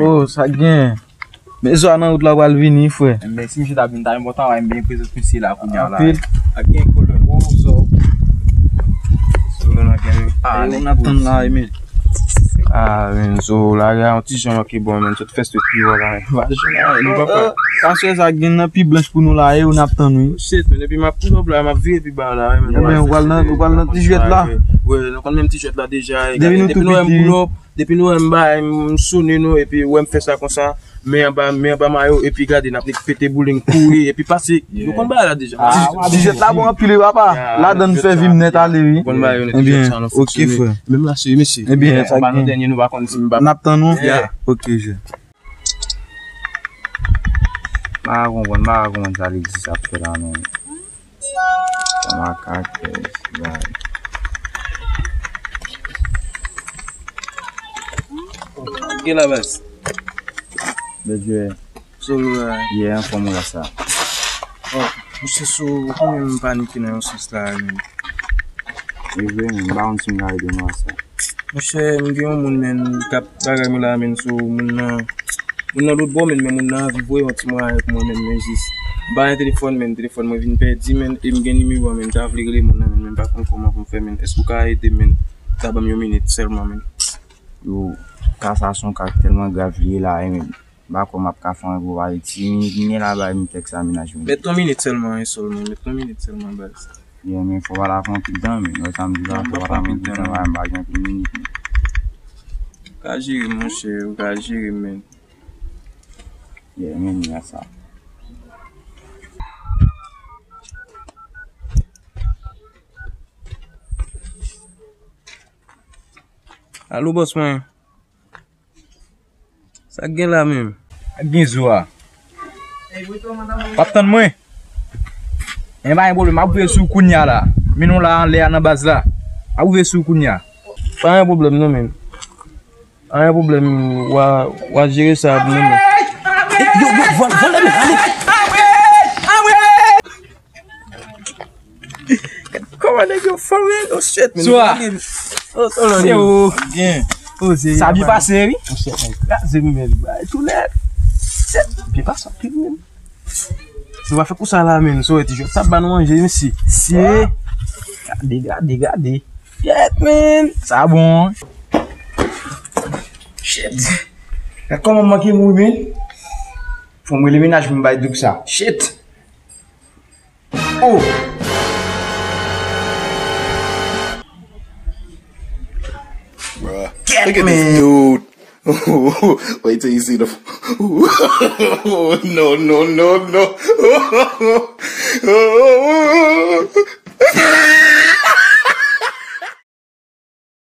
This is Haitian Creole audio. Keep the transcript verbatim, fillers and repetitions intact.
Oh, sa k gen? Men Zo a nan wout la pral vini, frè. Men si misye ta vin, ta enpòtan, wè, men prezans misye la kounye a la. Anpil. Ak gen kolòn. Gwo Zo. Kolòn ak gen. Ah, nèg n ap tann la, men. Ah, men Zo, la, yon ti jan manke bon, men. Sot fè sot pi wò la, men. Vajan la, nou papa. Paswè sa gen nan pi blanch pou nou la, e ou n ap tann, wi. Shit, men, epi m ap pull up la, m ap vire pi ba la, men. Ebyen, ou pral nan, ou pral nan ti jwèt la? Wi, nou konn menm ti jwèt la deja. Depi nou tou piti. Depi nou wè m bay, m sonnen nou, epi wè m fè sa konsa, men anba, men anba mayo, epi gade, n ap nik pete boule, n kouri, epi pase. Nou konn bagay la deja. Ah, ti jwèt la bon anpil, wi, papa. Ladan n fè vi m nèt ale, wi. Konn bagay yo, ti jwèt sa, nou fonksyone. Frè. Menm la, se mesye. Ebyen, sa gen. Nou dènye, nou pa konn si m pa. N ap tann nou. Ok, je. M pa konprann, m pa konprann sa Alexis ap fè la, non. Sa makak, eh, bagay. Gen la, baz. Bèl jwè. So, eh, yeah, anfòm ou la sa. Oh, misye sou, ou konnen m panike nan yon sans la, men. E vre, men, m pa konn si m ka ede nou a sa. Monchè, m gen yon moun, men, k ap bagay mwen la, men, so, moun nan, moun nan lòt bò, men, men moun nan anvi voye yon ti mwayen pou mwen, men, men jis. M pa gen telefòn, men, telefòn mwen vin pèdi, men, e m gen nimewo a, men, m ta vle rele moun nan, men, men, m pa konn kòman pou m fè, men. Èske ou ka ede m, men? Ou ka ban m yon minit sèlman, men. Yo, ka sa se yon ka k tèlman grav li ye la, wi, men. M pa kwè m ap ka fè anyen pou pale. Ti minit m gen la, bay m tèks a, mennaj mwen. Mèt yon minit sèlman, wi, sèlman. Mèt yon minit sèlman, baz. Yeah, men fò pa ta pran anpil tan, men. Wè sa m di la, fò pa ta pran anpil tan, m pa gen anpil minit, men. Ou ka jere m, monchè, ou ka jere m, men. Yeah, men, ya sa. Alo, bòs mwen. Sa k gen la menm? Sa k gen Zo a? W ap tann mwen? Enben, pa gen pwoblèm, m ap rive sou ou kounye a la. Men nou la anlè a nan baz la. M ap rive sou ou kounye a. Pa gen pwoblèm non, menm. Pa gen pwoblèm, w a, w a jere sa pou mwen, menm. Yo, yo, vòl, vòlè, menm, ale. Kòman nèg yo fò, men? Oh, shit, men. Swa. Oh, oh, se ou. Gen. Oh, se sa byen pase, wi. Oh, shit, men. Kraze, men. Bay tou nèt. Shit, byen pase, anpil, men. Se pa fè kou sa la, men. So, ti jwèt sa ba nou manje, mesi. Si. Gade, gade, gade. Shit, men. Sa bon. Shit. Gade kòman m manke mouri, men. Fò m rele mennaj mwen bay doub sa. Shit. Oh! Bruh. Look at this dude. Wait till you see the. No, no, no, no.